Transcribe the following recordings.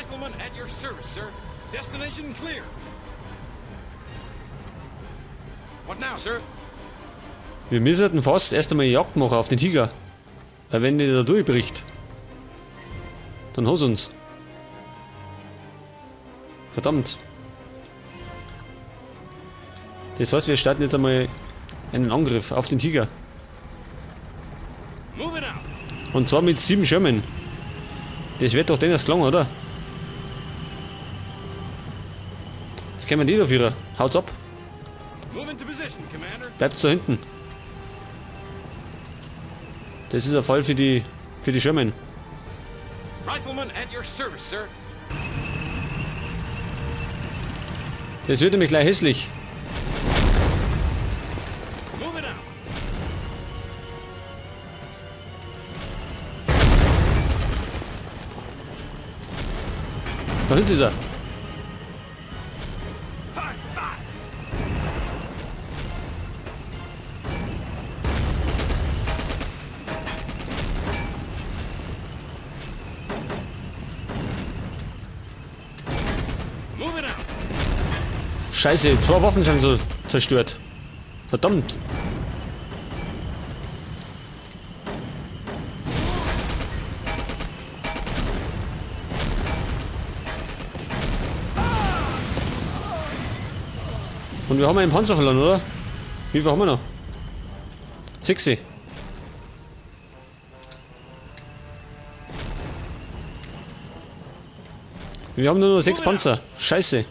Rifleman at your service, sir. Destination clear. What now, sir? Wir müssen fast erst einmal Jagd machen auf den Tiger. Weil wenn der da durchbricht, dann hat's uns. Verdammt. Das heißt, wir starten jetzt einmal einen Angriff auf den Tiger. Moving out. Und zwar mit 7 Sherman. Das wird doch den erst gelangen, oder? Jetzt kommen die da führen. Haut's ab. Move into position, Commander. Bleibt's da hinten. Das ist ein Fall für die Sherman. Rifleman at your service, sir. Das wird nämlich gleich hässlich. Moving out. Da hinten ist er. Fire, fire. Moving out. Scheiße, 2 Waffen sind so zerstört. Verdammt. Und wir haben einen Panzer verloren, oder? Wie viel haben wir noch? 6. Wir haben nur noch 6 Panzer. Scheiße.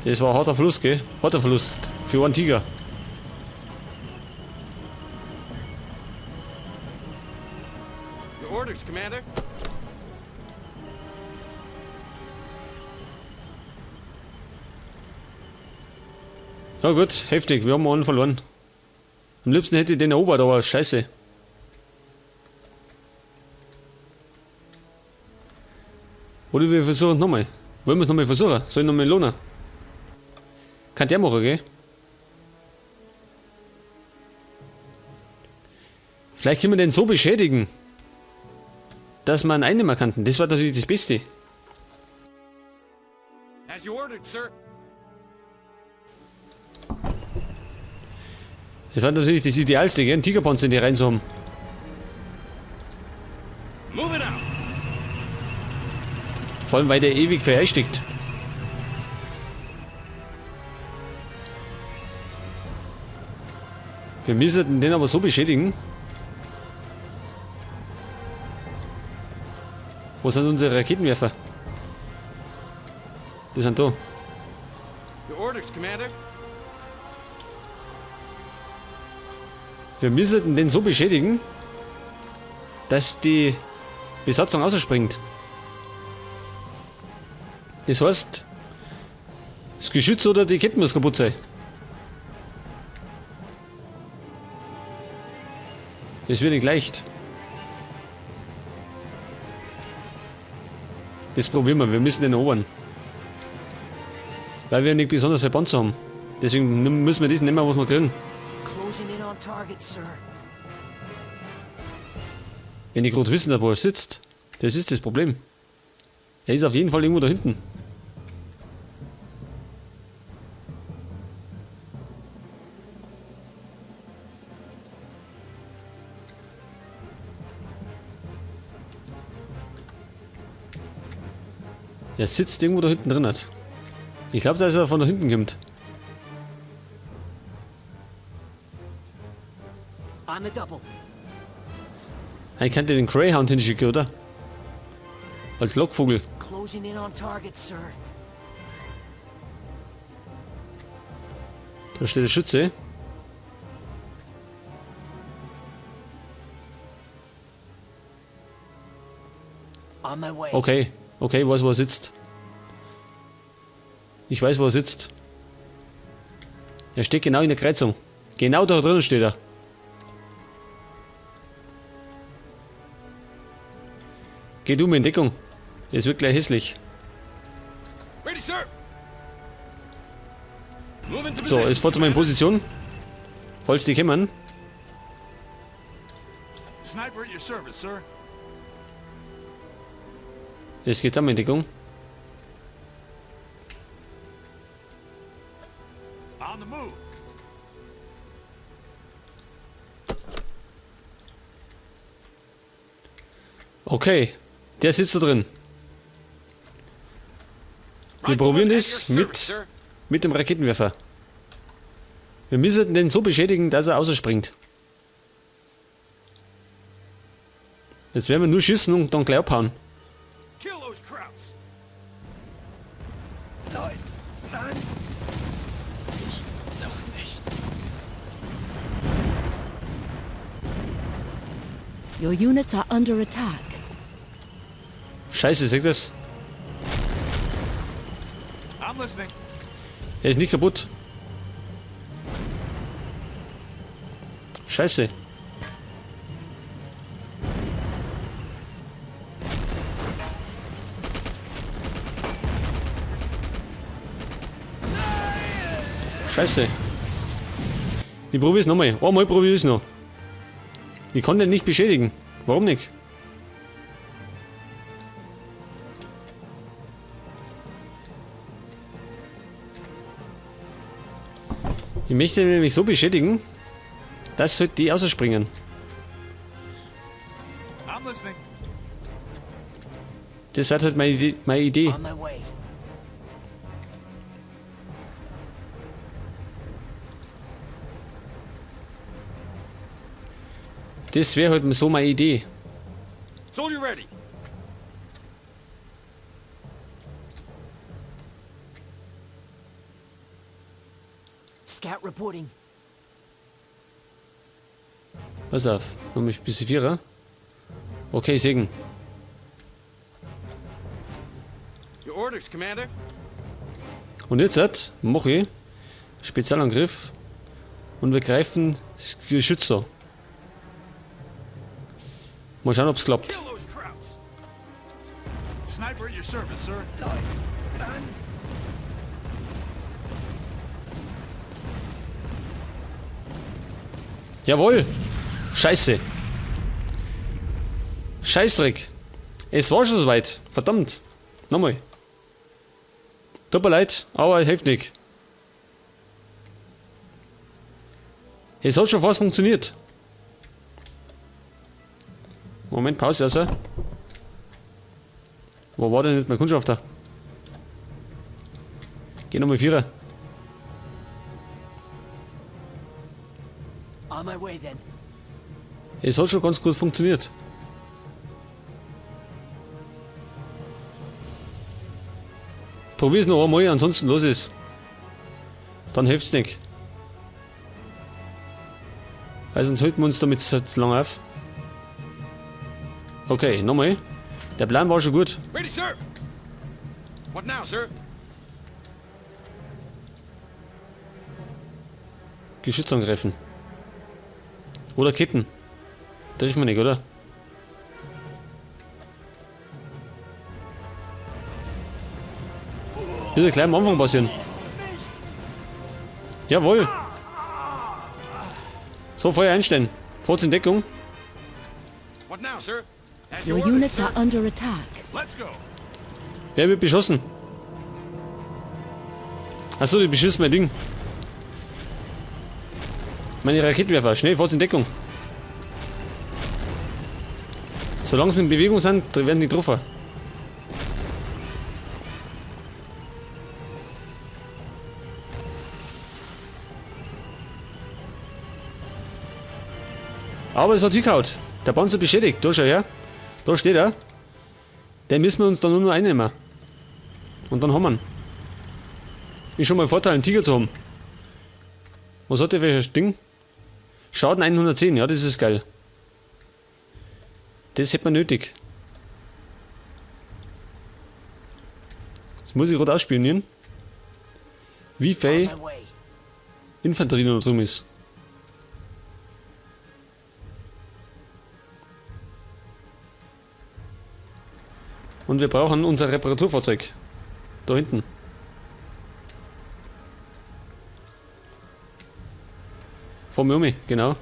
Das war ein harter Verlust, gell? Harter Verlust für einen Tiger. Your orders, Commander. Ja gut, heftig, wir haben einen verloren. Am liebsten hätte ich den erobert, aber scheiße. Oder wir versuchen nochmal. Wollen wir es nochmal versuchen? Soll ich nochmal lohnen? Kann der machen, gell? Vielleicht können wir den so beschädigen, dass wir ihn einnehmen könnten. Das war natürlich das Beste. As you ordered, sir. Das war natürlich das Idealste, gell? Einen Tigerpanzer in die Reihen zu haben. Moving out. Vor allem, weil der ewig verästigt. Wir müssen den aber so beschädigen. Wo sind unsere Raketenwerfer? Die sind da. Your orders, Commander. Wir müssen den so beschädigen, dass die Besatzung rausspringt. Das heißt, das Geschütz oder die Ketten muss kaputt sein. Das wird nicht leicht. Das probieren wir, wir müssen den erobern. Weil wir nicht besonders viel Panzer haben. Deswegen müssen wir diesen nehmen, was wir kriegen. Closing in on target, sir. Wenn die gerade wissen, wo er sitzt, das ist das Problem. Er ist auf jeden Fall irgendwo da hinten. Er sitzt irgendwo da hinten drin. Ich glaub, dass er von da hinten kommt. On the double. Ich könnte den Greyhound hinschicken, oder? Als Lockvogel. Closing in on target, sir. Da steht der Schütze. On my way. Okay, okay, ich weiß, wo er sitzt. Ich weiß, wo er sitzt. Er steht genau in der Kreuzung. Genau da drinnen steht er. Geh du mir in Deckung. Es wird gleich hässlich. Ready, sir. Move into So, position, jetzt fahr zu meiner Position. Falls die kommen. Sniper at your service, sir. Es geht da in Deckung. On the move. Okay, der sitzt da drin. Wir probieren das mit dem Raketenwerfer. Wir müssen den so beschädigen, dass er rausspringt. Jetzt werden wir nur schießen und dann gleich abhauen. Kill those Krauts. Leutnant! Ich doch nicht. Your units are under attack. Scheiße, seht das? I'm listening. Er ist nicht kaputt. Scheiße. Scheiße. Ich probier's nochmal. Einmal probier ich's noch. Ich kann den nicht beschädigen. Warum nicht? Ich möchte ihn nämlich so beschädigen, dass halt die rausspringen. I'm listening. Das wird halt meine Idee. Meine Idee. On my way. Das wäre halt so meine Idee. Soldier ready. Scout reporting. Pass auf, noch ein bisschen Vierer. Okay, Segen. Your orders, Commander. Und jetzt halt, mache ich Spezialangriff und wir greifen das Geschütz an. Mal schauen, ob's klappt. Kill those Krauts. Sniper at your service, sir. Leutnant! Jawohl! Scheiße! Scheißdreck! Es war schon soweit. Verdammt! Nochmal. Tut mir leid, aber hilft nicht. Es hat schon fast funktioniert. Moment, Pause, also. Wo war denn nicht mein Kundschafter? Geh nochmal Vierer. On my way then. Es hat schon ganz gut funktioniert. Probier's noch einmal, ansonsten los ist. Dann hilft's nicht. Weil sonst halten wir uns damit zu lange auf. Okay, nochmal. Der Plan war schon gut. Ready, sir. What now, sir? Geschütz angreifen. Oder Ketten. Treffen wir nicht, oder? Bitte gleich am Anfang passieren. Jawohl. So, Feuer einstellen. Forts in Deckung. What now, sir? As Your you ordered, units sir. are under attack. Let's go. Wer wird beschossen? Achso, die beschießen mein Ding. Meine Raketenwerfer. Schnell, Forts in Deckung. Solange sie in Bewegung sind, werden die getroffen. Aber es hat hingehauen. Der Panzer beschädigt. Da schau her. Da steht er. Den müssen wir uns dann nur noch einnehmen. Und dann haben wir ihn. Ist schon mal ein Vorteil, einen Tiger zu haben. Was hat der für ein Ding? Schaden 110, ja, das ist geil. Das hätte man nötig. Das muss ich gerade ausspionieren. Wie On viel my way. Infanterie noch drin ist. Und wir brauchen unser Reparaturfahrzeug. Da hinten. Vor mir um, genau.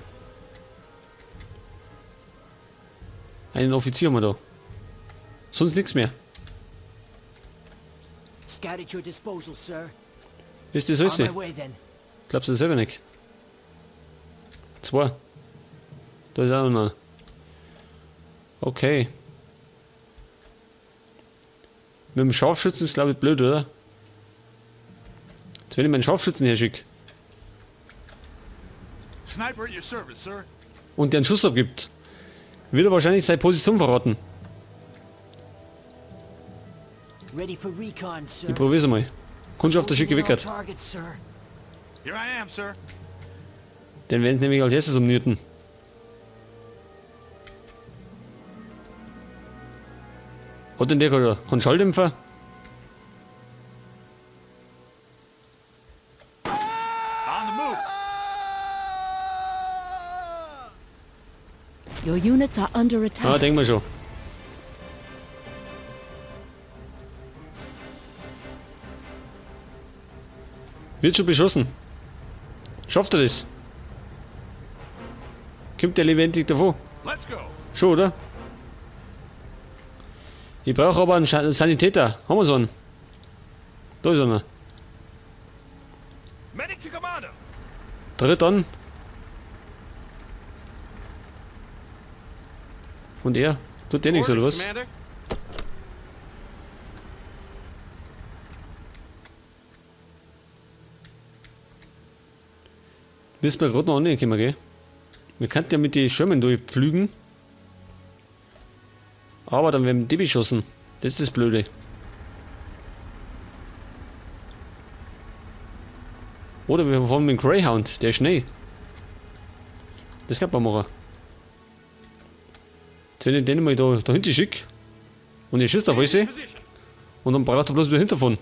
Einen Offizier haben wir da. Sonst nichts mehr. Scout at your disposal, sir. Ist das alles? On my way then. Glaubst du das selber nicht? 2. Da ist auch noch einer. Okay. Mit dem Scharfschützen ist, glaub ich, blöd, oder? Jetzt, wenn ich meinen Scharfschützen herschicke. Sniper at your service, sir. Und der einen Schuss abgibt, wird er wahrscheinlich seine Position verraten. Ready for recon, sir. Ich probier's mal. Kundschaft der schicke Moving on Wickert. target, sir. Here I am, sir. Den werden sie nämlich als erstes umnierten. Hat denn der keinen Schalldämpfer? On the move. Your units are under Ah, attack. denk mal schon. Wird schon beschossen. Schafft er das? Kommt der lebendig davon? Let's go. Schon, oder? Ich brauche aber einen Sanitäter. Haben wir so einen? Da ist einer. Medic to commander. Tritt an. Und er? Tut der nichts, oder Orders, was? Commander. Bist mir grad noch angekommen, gell? Wir könnten ja mit den Schirmen durchpflügen. Aber dann werden die beschossen. Das ist das Blöde. Oder wir fahren mit dem Greyhound, der ist schnell. Das kann man machen. Jetzt wenn ich den mal da hinten schicke und ich schießt auf alles, und dann braucht er bloß wieder hinterfahren.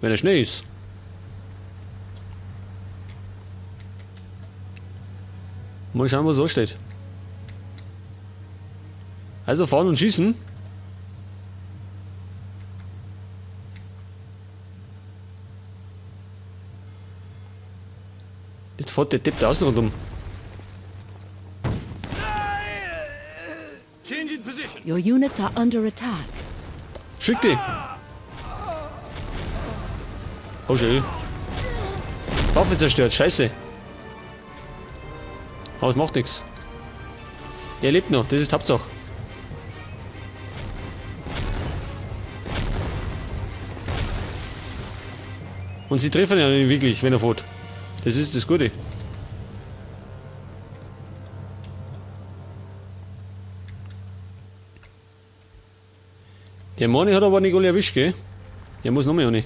Wenn er schnell ist. Mal schauen, was ansteht. Also fahren und schießen. Jetzt fährt der Depp da außen rundum. Change in position. Your units are under attack. Schick die! Oh schön. Waffe zerstört, scheiße. Aber es macht nix. Er lebt noch, das ist Hauptsache. Und sie treffen ja nicht wirklich, wenn er fährt. Das ist das Gute. Der Mani hat aber nicht alle erwischt, gell? Der muss noch mehr rein.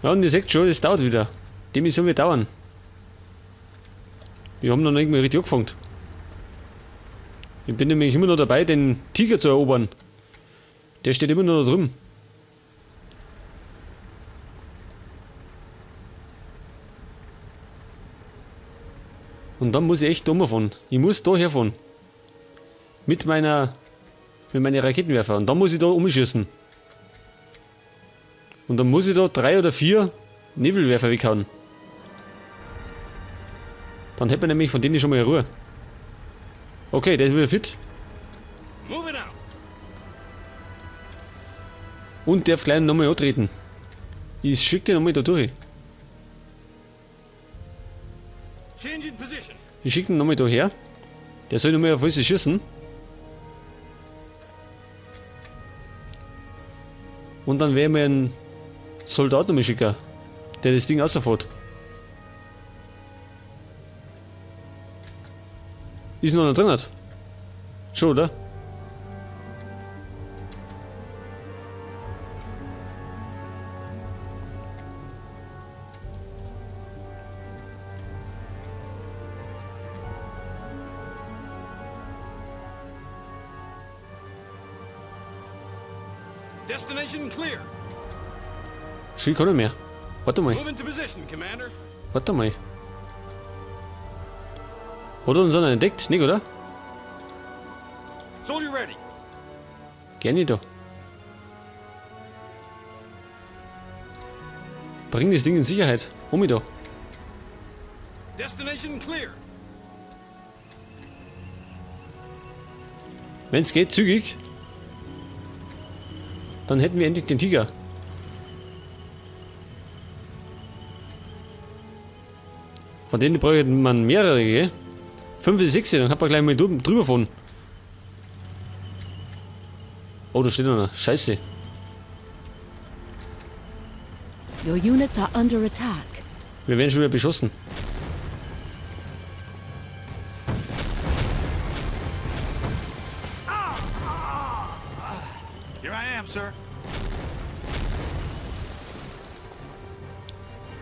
Ja, und ihr seht schon, das dauert wieder. Die Mission wird dauern. Wir haben noch nicht mal richtig angefangen. Ich bin nämlich immer noch dabei, den Tiger zu erobern. Der steht immer noch da drüben. Und dann muss ich echt dummer fahren. Ich muss da herfahren. Mit meinen Raketenwerfer. Und dann muss ich da umschießen. Und dann muss ich da 3 oder 4 Nebelwerfer weghauen. Dann hätte man nämlich von denen schon mal Ruhe. Okay, der ist wieder fit. Und darf gleich nochmal antreten. Ich schick den nochmal da durch. Ich schick den nochmal da her. Der soll nochmal auf alles schießen. Und dann werden wir einen Soldat nochmal schicken, der das Ding rausfährt. Ist noch nicht drin hat. Schon, oder? Destination clear. Schick kann nicht mehr. Warte mal. Move into position, Commander. Warte mal. Hat er uns einer entdeckt? Nicht, oder? Soldier ready. Gerne da. Bring das Ding in Sicherheit. Hol mich da. Destination clear. Wenn's geht, zügig. Dann hätten wir endlich den Tiger. Von denen bräuchte man mehrere, gell? 5 bis 6, dann hat man gleich mal drüber fahren. Oh, da steht einer. Scheiße. Your units are under attack. Wir werden schon wieder beschossen. Here I am, sir.